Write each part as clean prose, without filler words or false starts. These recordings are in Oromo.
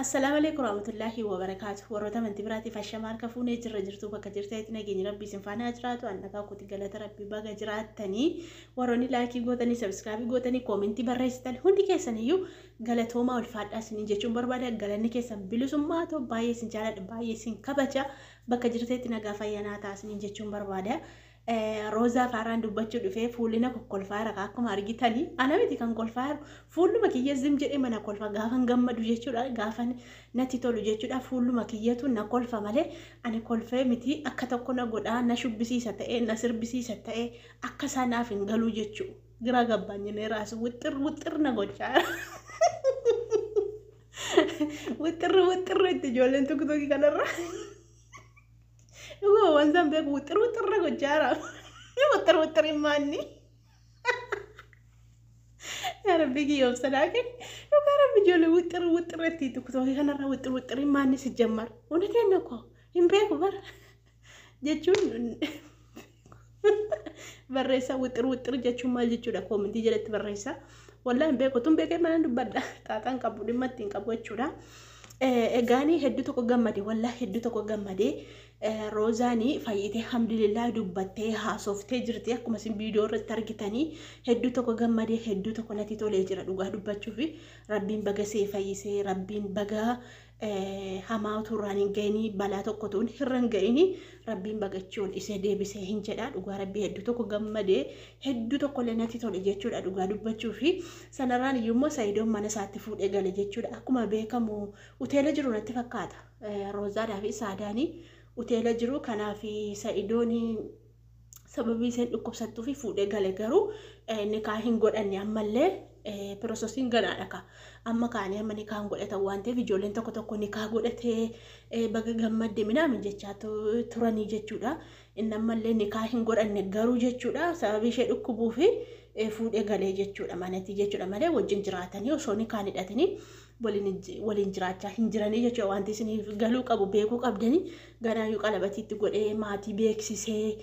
Assalaamu alaikum warahmatullaahi wabarakaatu. Warroota amantii biraatiif ashama harka fuunee jirra jirtu bakka jirtanitti nageenyi rabbii isin faana jiraatu. Annagaa kooti galata rabbii baga jiraattanii warroonni laayikii gootanii sabskraabii gootanii koomentii barreessitan hundi keessaniyyuu galatoomaa ulfaadhaa isiniin jechuun barbaada. Galanni keessan bilisummaa ta'u baay'ee isin jaaladha baay'ee isin kabaja bakka jirtanitti nagaa fayyanaa ta'a isiniin jechuun barbaada. Roozaa faaraan dubbachuu dhufee fuulina kokkolfaa jira akkuma argitanii ana miti kan kolfaa jiru fuulluma kiyya zim jedhee mana kolfa gaafan gammadu jechuudha gaafan natti tolu jechuudha fuulluma kiyyatu na kolfa malee ani kolfee miti akka tokko na godhaa na shubbisiisa ta'ee na sirbisiisa ta'ee akka isaa naaf hin galuu jechuu giraa gabbaanyinee raasu wixxir wixxir na gochaa wixxir wixxir itti ijoolleen tokko kanarra. Dhuguma waan isaan beeku wixxir wixxir na gochaa jira. Wixxir wixxir himaanni. Yaa Rabbi kiyya obsanaa kenni. Dhugaa Rabbi ijoollee wixxir wixxir itti tokko kanarra wixxir wixxir himaanni si jammar. Unateen koo hin beeku bara. Jechuun barreessaa wixxir wixxir jechuun maal jechuudha koomentii jalatti barreessaa. Wallaahi hin beeku tun beekee mana dubbadha. Xaaxaan qabu dhimma ittiin qabu jechuudha. Egaanii hedduu tokko gammade wallaahi hedduu tokko gammadee Roozaanii fayyitee alhamdulillah dubbattee haasoftee jirti akkuma isin viidiyoo irratti argitanii hedduu tokko gammadee hedduu tokko natti tolee jira dhugaa dubbachuuf rabbiin baga see fayyisee rabbiin baga hamaa utuu irraan hin ga'inii balaa tokko tuun hirra hin ga'inii rabbiin bagachii ol isee deebisee hin jedha dhugaa rabbii hedduu tokko gammadee hedduu tokko illee natti tole jechuudha dhugaa dubbachuuf sanarraan iyyuu immoo Sayidoon mana isaatti fuudhee gale jechuudha akkuma beekamu uteela jiru natti fakkaata Roozaadhaa fi Saadaanii uteela jiru kanaaf Sa'idoon sababii isheen dhukkubsattuu fi fuudhee gale garuu nikaa hin godhanne ammallee piroososiin ganaadha ka amma kaanii amma nikaa hin godhatan waan ta'eef ijoolleen tokko tokko nikaa godhatee baga gammadde minaamin jechaa turanii jechuudha inni ammallee nikaa hin godhanne garuu jechuudha sababii ishee dhukkubuu fi fuudhee galee jechuudha manatti jechuudha malee wajjin jiraatanii osoo nikaa hin hidhatanii waliin jiraachaa hin jiranii jechuudha wanti isiniif galuu qabu beekuu qabdanii ganaayyuu qalabatiitti godhee maatii beeksisee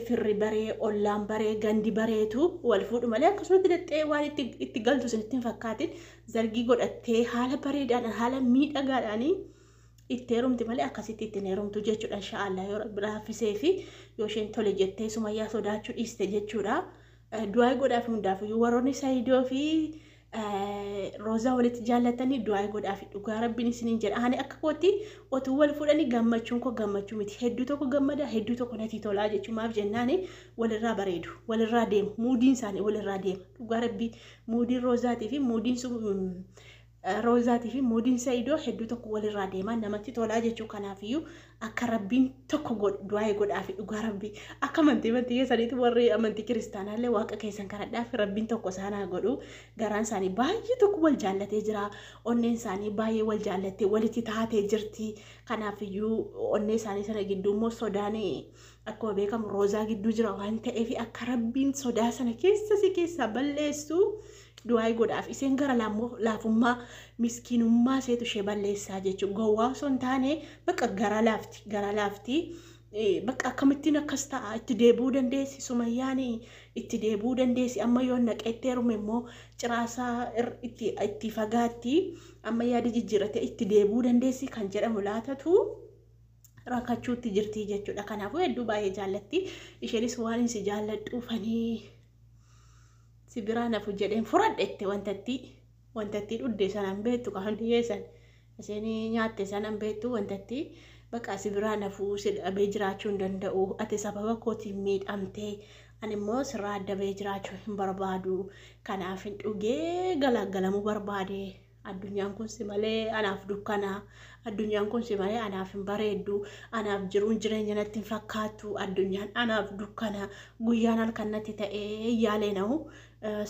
firri baree ollaan baree gandi bareetu wal fuudhu malee akkasumatti dexxee waan itti galtu isinitti hin fakkaatin zargii godhattee haala bareedaadhaan haala miidhagaadhaan itti heerumti malee akkasitti ittiin heerumtu jechuudha inshaallah yoo rabbi laaffisee fi yoo isheen tole jettee sumayyaa sodaachuu dhiiste jechuudha. Du'aa godhaaf hundaaf warroonni Saayidoo fi Roozaa walitti jaallatanii du'aa godhaaf dhugaa rabbiin isiniin jedha. Ani akka kootti otuu wal fuudhanii gammachuun koo gammachuu miti. Hedduu tokko gammada hedduu tokko natti tolaa jechuun maaf jennaan walirraa bareedu walirraa deemu muudiin isaanii walirraa deema. Dhugaa rabbii muudiin Roozaatii fi muudiin Roozaatii fi muudiin Saayidoo hedduu tokko walirraa deema namatti tolaa jechuu kanaafiyyuu akka rabbiin tokko du'aa godhaaf dhugaa rabbii akka amantii amantii keessaniitti warri amantii kiristaanaallee waaqa keessan kadhadhaaf rabbiin tokko isaan haa godhu garaan isaanii baay'ee tokko wal jaallatee jira onneen isaanii baay'ee wal jaallattee walitti taatee jirti kanaafiyyuu onnee isaanii sana gidduu immoo sodaan akkuma beekamu Roozaa gidduu jira waan ta'eef akka rabbiin sodaa sana keessa si keessaa balleessu du'aa godhaaf isheen gara laafummaa miskiinummaa isheetu ishee balleessaa jechuudha. Gowwaa osoo hin taane bakka gara laafti gara laafti bakka akkamittiin akkas ta'a itti deebi'uu dandeessi sumayyaan itti deebi'uu dandeessi amma yoo naqeetti heerume immoo ciraasaa itti fagaatti amma yaada jijjiirate itti deebi'uu dandeessi kan jedhamu laatatu rakkachuutti jirti jechuudha. Kanaafuu hedduu baay'ee jaallatti isheenis waan hin si jaalladhuufanii si biraa nafu jedheen furadhette wantatti dhudde sanan beektu kan hundi keessan isheen nyaatte sanan beektu wantatti bakka si biraa nafuu si dhabee jiraachuu hin danda'u ati sababa kootiin miidhamtee ani immoo sirraa adda bahee jiraachuu hin barbaadu kanaaf hin dhugee galaagalamuu barbaade addunyaan kun si malee anaaf dukkana addunyaan kun si malee anaaf hin bareeddu anaaf jiruun jireenya natti hin fakkaattu addunyaan anaaf dukkana guyyaan halkan natti ta'ee yaalee na'u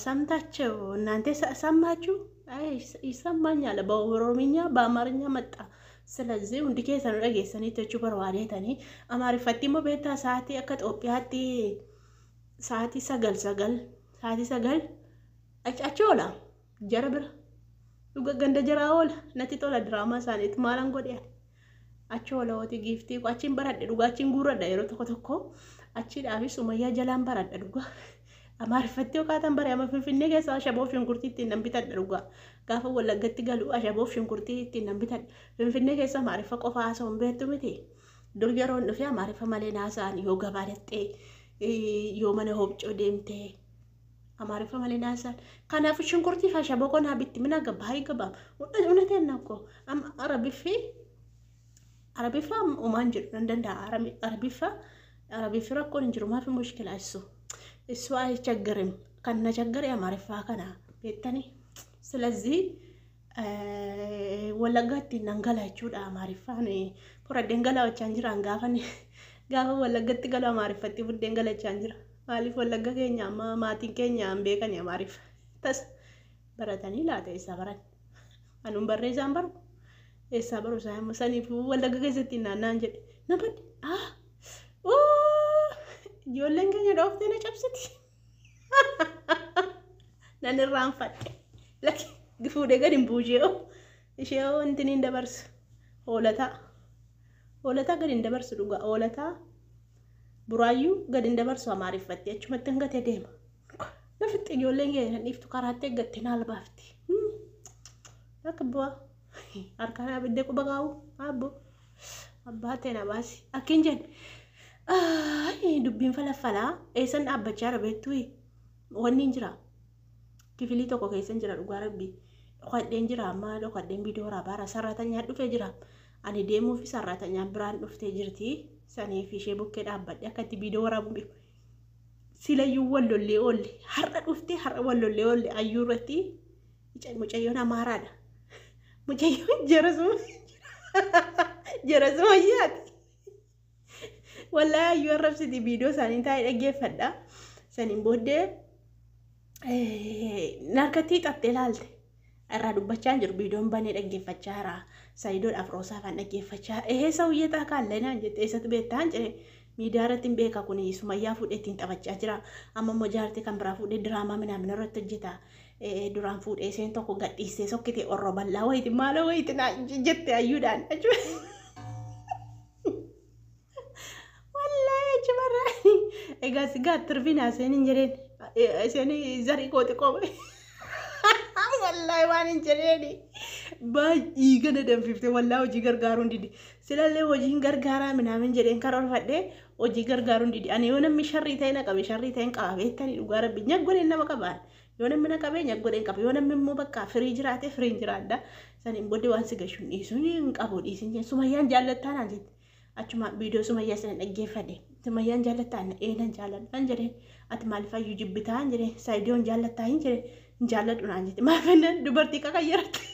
ሰምታችሁ እናንተ ሰማችሁ? አይ ይሰማኛል። በኦሮምኛ በአማርኛ መጣ። ስለዚህ hundi keessan dhageessanii jechuu barbaadeetanii amaariffatti immoo beektaa sa'aatii akka Itoophiyaatti sa'aatii 9 9 sa'aatii 9 achi oola jara bira dhuga ganda jaraa oola natti tola diraamaa isaaniitu maalan godhe achi oola hooti giiftii achiin baradhe dhugaa achiin guurradha yeroo tokko tokko achiidhaafis sumayyaa jalaan baradha dhugaa. Amaariffatti yookaan bare amma Finfinnee keessaa shaboo shunkurtii ittiin nan bitadha dhugaa. Gaafa Wallaggatti galu ashaboof shunkurtii ittiin nan bitadha. Finfinnee keessa Amaariffa qofa haasa'uun beektu miti. Dur yeroon dhufe Amaariffa malee naasa'an yoo gabaa dhaqxee yoo mana hobcoo deemtee Amaariffa malee naasa'an. Kanaaf shunkurtii fi ashaboo qonaa bitti mina gabaa gabaa. Unateen nakko Arabiffi Arabiffa umaan jedhu nan danda'a. Arabiffa Arabiffi rakkoon hin jiru maafi mushkilaa issu. Issu አይቸግርም ከነቸገረ አማርፋ kana beektanii. ስለዚህ Wallaggatti nan gala jechuudha Amaariffaan fudhadheen galachaa jira gaafa Wallaggatti galu Amaariffatti buddeen galachaa jira. Maaliif Wallagga keenya amma maatiin keenya hin beekani Amaariffa. Tas baratanii laata eessaa baran? Anuun barree isaan baru? Eessaa baru isaan saniif Wallagga keessatti naanna'an jedhe. Namatti ah ijoolleen keenya dhooftee na cabsiti. Nan irraanfadhe. Lakki fuudhee gadi hin buushee ishee wanti hin dabarsu. Hoolataa. Hoolataa gadi hin dabarsu dhugaa. Hoolataa buraayyuu gadi hin dabarsu Amaariffatti achumatti hangatee deema. Lafitti ijoolleen keenya dhiiftu karaatti eeggattee na albaafti. Akka bu'aa harkaan abidda quba kaa'u abbo abbaa ta'e na baasi akka hin jedhe. Dubbiin falaffalaa eessan dhaabbachaa jira beektuu wanni hin jira. Kifilii tokko keessa hin jira dhugaa rabbi. Dhokadheen jira amma dhokadheen viidiyoo waraabaa sarratanyaan dhufee jira. Ani deemuufi sarratanyaan biraan dhuftee jirti. Saniif ishee bukkee dhaabbadhe akka itti viidiyoo waraabu beeku. Silayyuu wal lollee oolle har'a dhuftee har'a wal lollee oolle ayyuu irratti mucayyoon Amaaraadha. Mucayyoon jarasuma yaati. Wallaahi ayyuu arrabsiti viidiyoo isaanii taa'ee dhaggeeffadha. Saniin booddee narkatti hiixattee ilaalte. Irraa dubbachaa hin jiru viidiyoon banee dhaggeeffachaa jira. Sayidoodhaaf Roosaafaan dhaggeeffachaa. Ehee sawuyyeetaa kaallee naan jette eessatti beektaa hin jedhe. Miidiyaa irratti hin beeka kun Sumayyaa fuudhee ittiin taphachaa jira. Amma immoo jaartii kan biraa fuudhee diraamaa minaamin irratti hojjeta. Duraan fuudhee isheen tokko gadhiistee sokkite orroo bal'aa wayiiti maaloo wayiiti naan jette ayyuudhaan. Wallaahi achumarraa. Egaa si gaa tirfinaa isheen hin jedheen. Isheen zarii kooti qobe. Wallaahi waan hin jedheeni. Baay'ee gana danfifte wallaahi hojii gargaaruun didi. Silallee hojiin gargaaraa minaamin jedheen karoorfadhee hojii gargaaruun didi. Ani yoo namni sharrii ta'e na qabe sharrii ta'e hin qaba beektanii dhugaa rabbi nyaggodheen nama qabaan. Yoo namni na qabee nyaggodheen qaba. Yoo namni immoo bakka firii jiraate firiin jiraadha. Saniin booddee waan si gashuun dhiisuun hin qabu dhiisin jeen Sumayyaan jaallattaa naan jette. Achuma viidiyoo Sumayyaa sana dhaggeeffadhe. Sumayyaan jaallattaa eenan jaalladhaan jedheen. Ati maaliif ayyuu jibbitaa hin jedheen. Saayidiyoon jaallattaa hin jedheen. Hin jaalladhu naan jette. Maaf jennaan dubartii qaqayyaratti.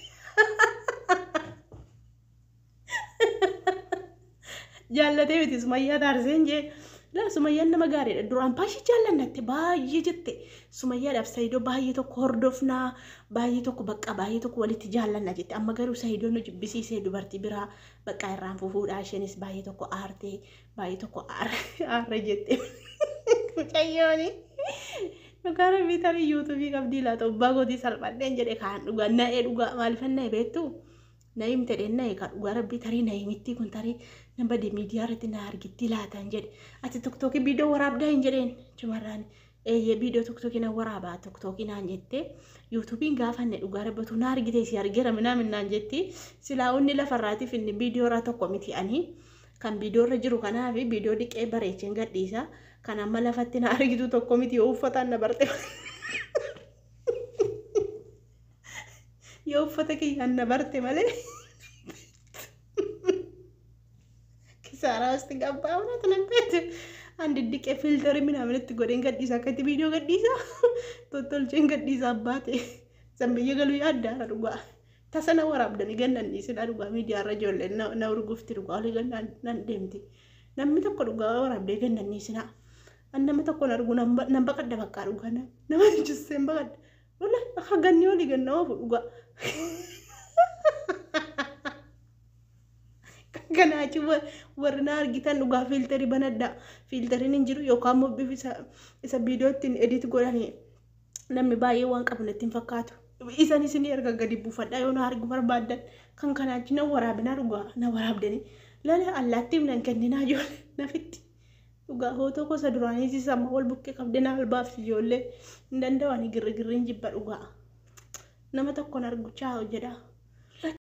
Jaallatee miti Sumayyaa taarseen jee. Laa Sumayyaan nama gaariidha. Duraan baay'ee jaallannatte baay'ee jette. Sumayyaadhaaf Sayidoo baay'ee tokko hordofnaa baay'ee tokko bakka baay'ee tokko walitti jaallanna jette. Amma garuu Sayidoon nu jibbisiisee dubartii biraa bakka irraan fufuudhaa isheenis baay'ee tokko aartee baay'ee tokko aarre jette. Mucayyooni. Dhugaa rabbii tarii yuutuubii qabdii laata abbaa gootii salphadheen jedhe kaan dhugaa na'ee dhugaa maaliifan na'e beektuu? Na'im ta'een na'e kan dhugaa rabbii tarii na'imitti kun tarii nama badee miidiyaa irratti na argitti laatan jedhe. Ati tiktookii viidiyoo waraabdaa hin jedheen chumarraan eeyyee viidiyoo tiktookii na waraabaa tiktookii naan jette yuutuubiin gaafanne dhugaa rabbatu na argite si argeera minaamin naan jetti silaa inni lafarraatiif inni viidiyoo irraa tokko miti ani kan viidiyoo irra jiru kanaaf viidiyoo dhiqee bareecheen gadhiisa kan amma lafatti na argitu tokko miti yoo uffataan na barte. Yoo uffata kiyyaan na barte malee kisaaraa wasti gabbaa hunata nan beekte an diddiqee fiiltarii minaamin itti godheen gadhiisa akka itti viidiyoo gadhiisa tottolcheen gadhiisa abbaate san biyya galuu yaaddaara dhugaa tasa na waraabdanii gannan dhiisinaa dhugaa miidiyaarra ijoolleen na urgufti dhugaa olii gannan nan deemti namni tokko dhugaa waraabdee gannan dhiisinaa an nama tokko argu nan baqadda bakkaa dhugaa nama jisseen baqadda wala akka ganni olii ganna oofu dhugaa. Kanaachi warri na argitan dhugaa fiiltarii banadha. Fiiltariin hin jiru yookaan immoo bifa isa viidiyoo ittiin edit godhanii namni baay'ee waan qabu natti hin fakkaatu. Isan isin erga gadi buufadhaa yoo na argu barbaaddan kan kanaachi na waraabinaa dhugaa na waraabdanii lala allaattiif nan kenninaa ijoollee nafitti. Dhugaa hootoo gosa duraanii amma wal bukkee qabdee na albaaf ijoollee hin danda'ani girrigirriin jibba dhugaa. Nama tokkoon argu chaawu jedha.